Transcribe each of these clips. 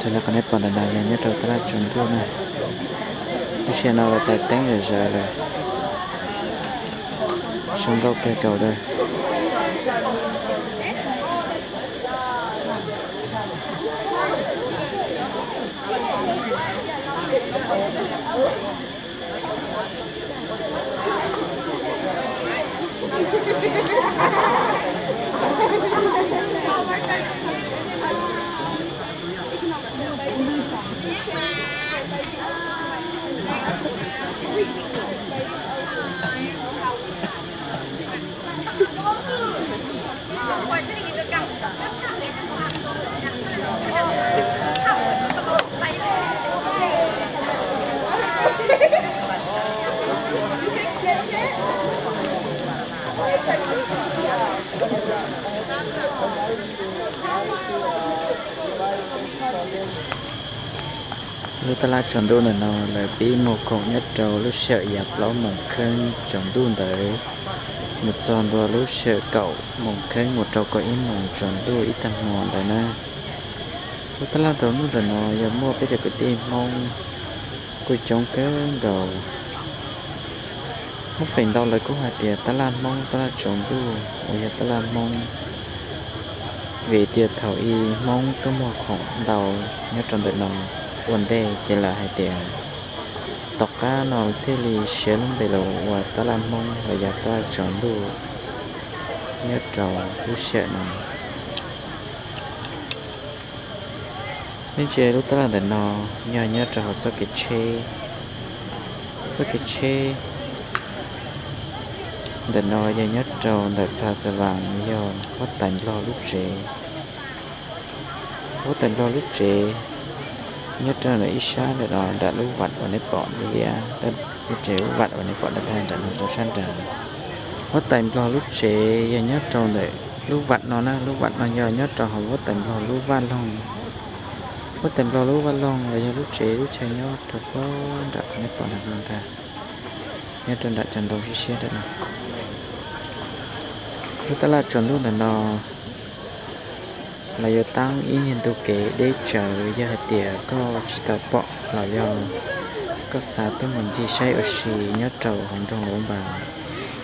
Li qhov nej pom ntawm no yog nyob rau tab laj tsaus ntuj na. Lub sij hawm no lawv taws teeb zom zaws lawm, zoo nkauj kawg nkaus li. Lub tab laj tsaus ntuj ntawm no lawv pib muag khoom nyob rau lub sij hawm yav plaub moos kheeb tsaus ntuj ntawd mus txog ntua lub sij hawm kaum moos kheeb mus rau kaum ib moos tsaus ntuj ib tag hmo ntawd na. Lub tab laj tsaus ntuj ntawm no yog muaj peb cov kwv tij Hmoob kuj coob kawg nkaus. Hmoob feem ntau lawv kuj hais tias tab laj Hmoob tab laj tsaus ntuj uas yog tab laj Hmoob, vim tias thaum ub Hmoob tuaj muag khoom ntau nyob rau ntawm no ua ntej ces lawv hais tias tom qab no thiaj li siab lub npe los ua tab laj Hmoob los yog tab laj tsaus ntuj nyob rau lub sij hawm no. Nej ntsia lub tab laj ntawm no yog nyob rau hauv txoj kev tsheb. Txoj kev tsheb ntawm no yog nyob rau ntawm Plaza Vam, yog huab tais Nplog lub tsev. Huab tais Nplog lub tsev nyob rau ntawm ib sab ntawm no nram lub vaj uas nej pom liab, lub tsev lub vaj uas nej pom daj daj nram no rau sab nrad. Huab tais Nplog lub tsev yog nyob rau ntawm lub vaj no na, lub vaj no yog nyob rau hauv huab tais Nplog lub vaj loog. Huab tais Nplog lub vaj loog los yog lub tsev lub chaw nyob rau pob nram qhov nej pom ntawm no ntag, nyob rau nram cov ntoo siab siab ntawm no. Lub tab laj tsaus ntuj ntawm no los yuav taab ib nyuag ntu kev deb tsawv, yog hais tias koj tsis tau pom los yog koj xav tuaj mus ncig saib ua si nyob rau hauv nroog Luam Npas,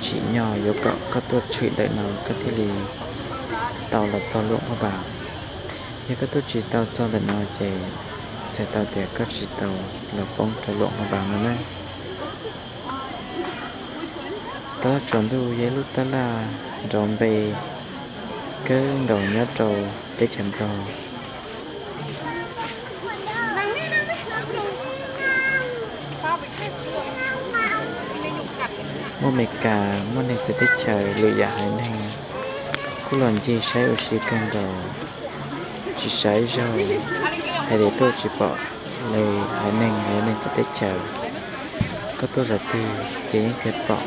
tsim nyog yuav kom koj tuaj tshwm ntawm no koj thiaj li tau los txog Luam Npas. Yog koj tuaj tsis tau txog ntawm no ces txhais tau tias koj tsis tau los poob rau Luam Npas no na. Tab laj tsaus ntuj yog ib lub tab laj nrov npe kawg nkaus nyob rau teb chaws Nplog. Muaj Amelikas, muaj neeg txawv teb chaws lwm yam haiv neeg kuj los ncig saib ua si kawg nkaus. Tsis saib zog hais tias tuaj tsis pom li haiv neeg, haiv neeg txawv teb chaws. Koj tuaj zaum twg ces yeej kawg pom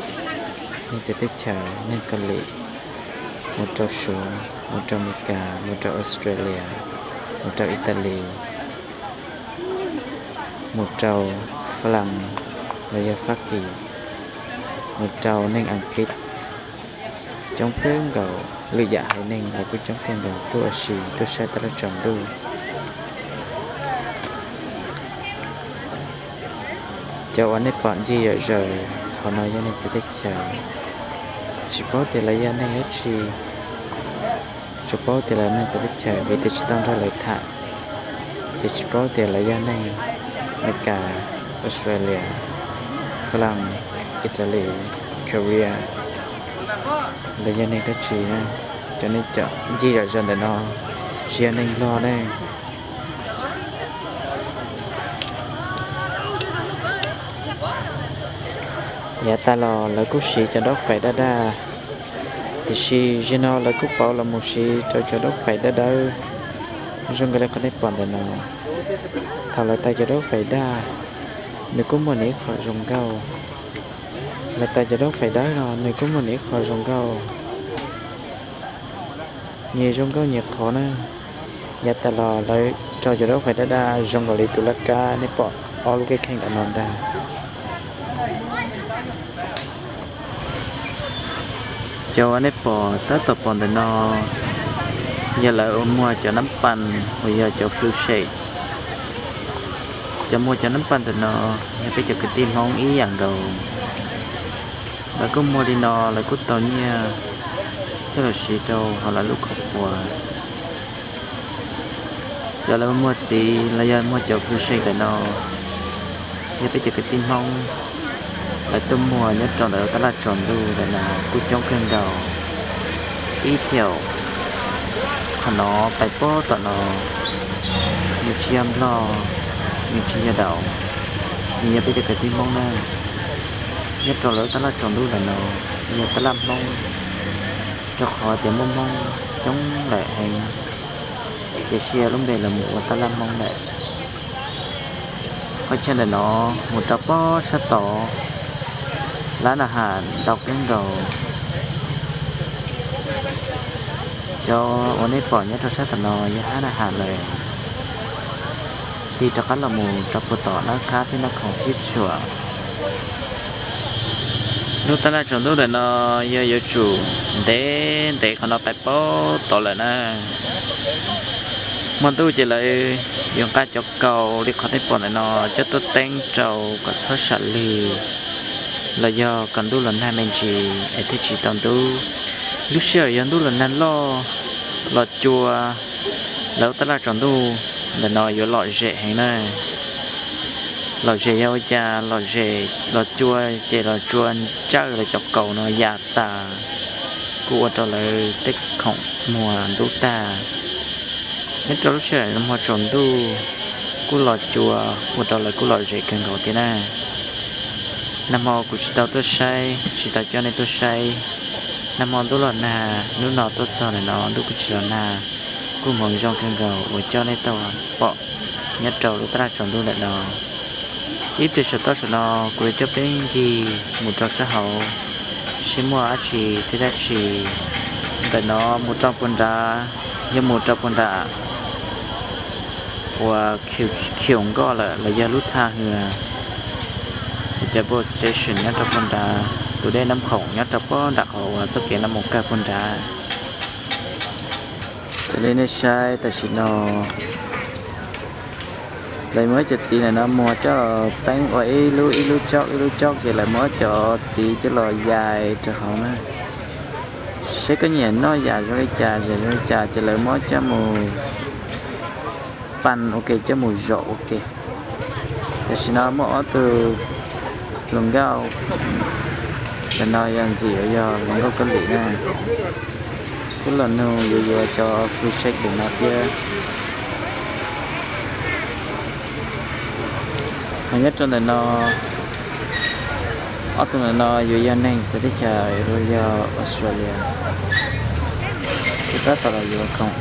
neeg txawv teb chaws, neeg Kaus Lim, mus rau Suav, mus rau Amelikas, mus rau Australia, mus rau Italy, mus rau Falaas los yog Fab Kis, mus rau neeg Askiv. Coob kawg nkaus, lwm yam haiv neeg los kuj coob kawg nkaus tuaj ua si tuaj saib tab laj tsaus ntuj. Cov uas nej pom ncig zom zaws qhov no yog neeg txawv teb chaws. Tsis paub tias lawv yog neeg dab tsi, tsuas paub tias lawv neeg txawv teb chaws vim tias tsis tau nrog lawv tham, ces tsis paub tias lawv yog neeg Amelikas, Australia, Falaas, Italy, Korea, lawv yog neeg dab tsi na. Cov nej ncig zom zaws ntawm no tsis yog neeg Nplog ne. Yav tas los lawv kuj siv cov daub fais daj daj, tiam sis zaum no lawv kuj pauv los mus siv rau cov daub fais dawb dawb zoo nkaus li qhov nej pom ntawm no. Thaum lawv tais cov daub fais daj, nws kuj muaj nws ib qho zoo nkauj. Lawv tais cov daub fais dawb no nws kuj muaj nws ib qho zoo nkauj. Nyias zoo nkauj nyias qhov na. Yav tas los lawv rau cov daub fais daj daj zoo nkaus li tus laj kab nej pom ob lub kheej kheej ntawm no ntag. Cov uas nej pom tab tom pom ntawm no yog lawv ua muag cov nab pas uas yog cov flu shake. Cov muag cov nab pas ntawm no yog peb cov kwv tij Hmoob ib yam nkaus. Lawv kuj muag li no, lawv kuj tau nyiaj coj los siv rau hauv lawv lub khuam puas. Cov lawv muag txiv los yog muag cov food stamp ntawm no yog peb cov kwv tij Hmoob lawv tuaj muag nyob rau ntawm tab laj tsaus ntuj ntawm no kuj coob kawg nkaus. Ib thaum qhov no pais pob tom no, nws tsis yog Nplog, nws tsis yog Daus, nws yog peb cov kwv tij Hmoob na. Nyob rau lawv tab laj tsaus ntuj ntawm no yog tab laj Hmoob, rau qhov tias muaj Hmoob coob lawm heev, ces sia lub npe los mus ua tab laj Hmoob lawm. Qhov chaw ntawm no mus rau pob sab tod, lab na has ntau kawg nkaus. Cov uas nej pom nyob rau sab tom no yog hab na has lawm, tig rov qab los mus rau puag tom Nab Khab thiab Nab Khoom thiab tshua. Lub tab laj tsaus ntuj ntawm no yog yuav tsum ntev ntev qhov no pais pob tod lawm na. Hmo ntuj ces lawv yuav nqa cov kaus li qhov nej pom ntawm no coj tuaj teeb rau kom txhob sam lwg, los yog kom ntuj los nag me ntsis es thiaj tsis tau ntub. Lub sij hawm yog ntuj los nag loj los cua, lawv tab laj tsaus ntuj ntawm no yuav lom zem heev na. Lom zem yog ua cas? Lom zem los cua, ces los cua ntsawj lawv cov kaus no ya tas, kuj ua rau lawv tej khoom muag ntub tag. Nyob rau lub sij hawm hmo tsaus ntuj kuj los cua, ua rau lawv kuj lom zem kawg nkaus thiab na. Nag hmo kuv tsis tau tuaj saib, tsis tau coj nej tuaj saib. Nag hmo ntuj los nag, hnub no tuaj txog ntawm no ntuj kuj tsis los nag, kuj hmoov zoo kawg nkaus uas coj nej tuaj pom nyob rau lub tab laj tsaus ntuj ntawm no. Ib pliag saum toj saum no kuv yuav coj peb ncig mus rau sab hauv, seb muaj dab tsi thiab dab tsi. Ntawm no mus rau puag nrad, yog mus rau puag nram uas Khiaus Nkoj lawm los yog lub thaj hws, cov bus station nyob rau puag nrad, tus dej Nab Khoom nyob rau puag nram qhov uas txoj kev no mus kawg puag nrad. Raws li nej saib tam sim no, lawv muab cov txiv ntawm no muag coj los teeb ua ib lub ib lub tsaub ib lub tsaub, ces lawv muab cov txiv coj los yais rau hauv na. Seb koj nyiam noj yam zoo li cas, yam zoo li cas, ces lawv muab coj mus pan ua ke, coj mus zom ua ke. Tam sim no muaj ob tug hluas nkauj, ntawm no yog ntxim yog hluas nkauj Kaub Lim na, kuj los nug yuav yuav cov food stamp no thiab. Ho nyob rau ntawm no, ob tug ntawm no yuav yog neeg txawv teb chaws los yog Australia, ces tab tom los yuav khoom.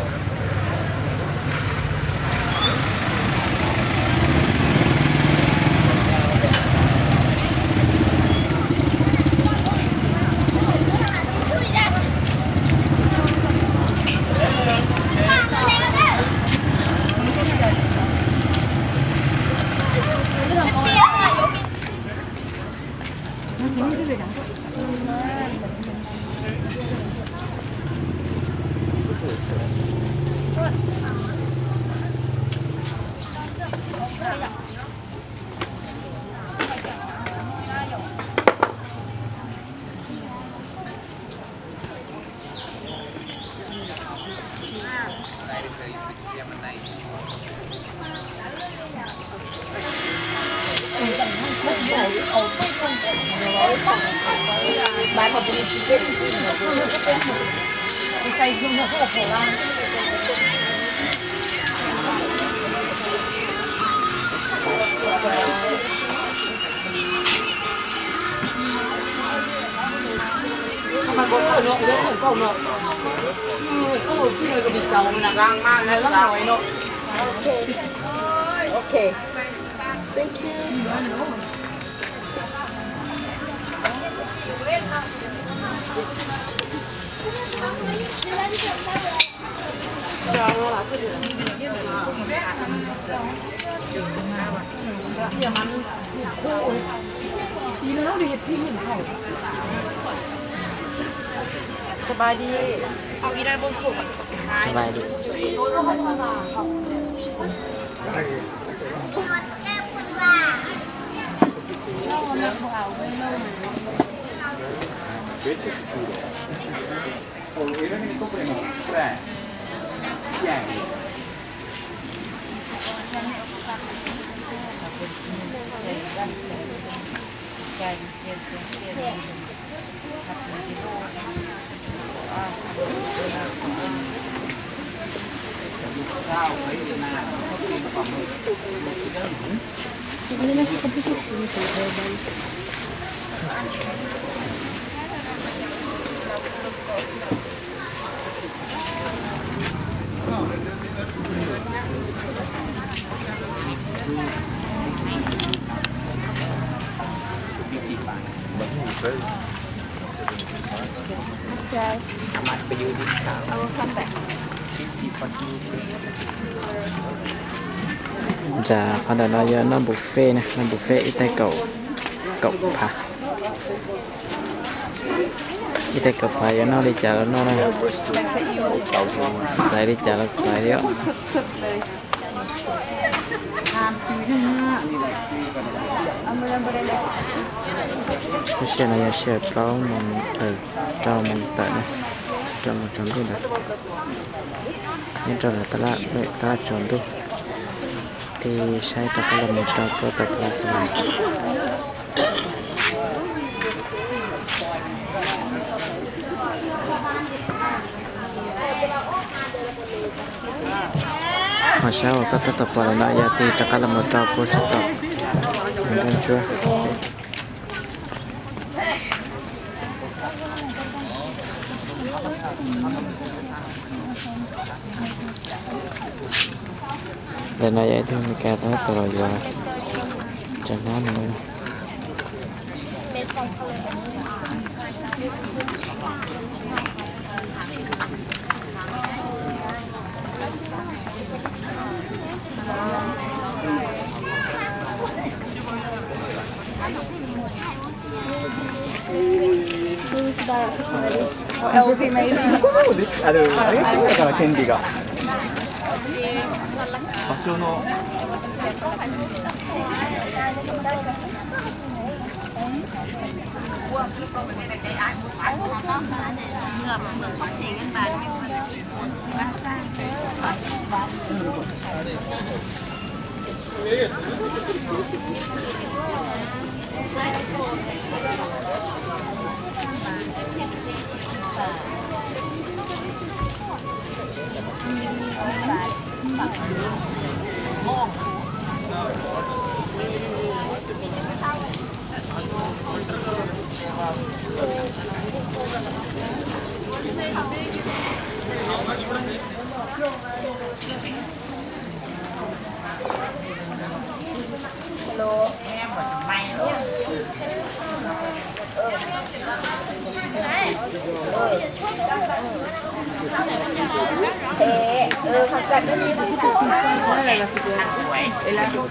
Okay. Okay. Thank you. สบายดี สบายดี Ntawm qhov ntawm no yog noj buffet na, noj buffet ib tais kaum, kaum phav. Ib tais kaum phav yuav noj li cas los noj na, xaiv li cas los xaiv li os. Lub sij hawm no yog sij hawm plaub moos, rau moos tawm na, rau moos tsaus ntuj ntawd. Nyob rau ntawm tab laj tsaus ntuj, thiaj saib rov qab los mus rau plaub tawm plaub xwb. Ho saib uas koj tab tom pom ntawm no yog tias rov qab los mus rau plaub sib tom ntsuab. Ntawm no yog ib tug Meskas tab tom los yuav cov hnab no.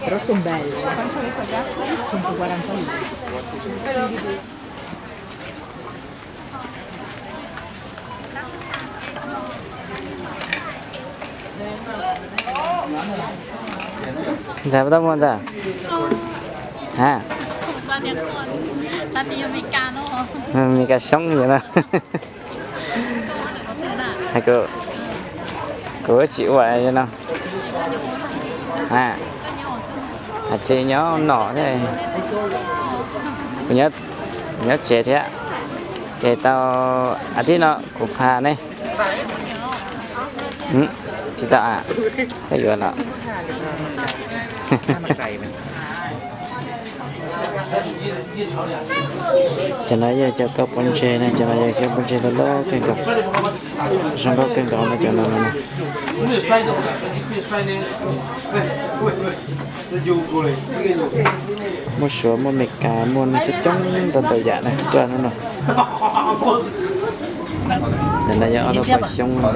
Però sono belle, eh. centoquaranta lire. Ntxawm, puas tau muag ntxawm? Ha? Meskas xyoob yom no. Kuv tsis ua no. Ha, tsis nyob nom thiab. Kuv nyob tsev thiab. Ces tau as thiv no kuv pha ne. Tsis tau, koj yuav los. Cov no yog cov koj pob ntseg na, cov no yog cov pob ntseg loj loj kawg nkaus, zoo nkauj kawg nkaus no cov no na. Muaj Suav, muaj Meskas, muaj neeg coob coob ntau ntau yam na tuaj hnub no. Ntawm no yog ob lub pawg xyoob no.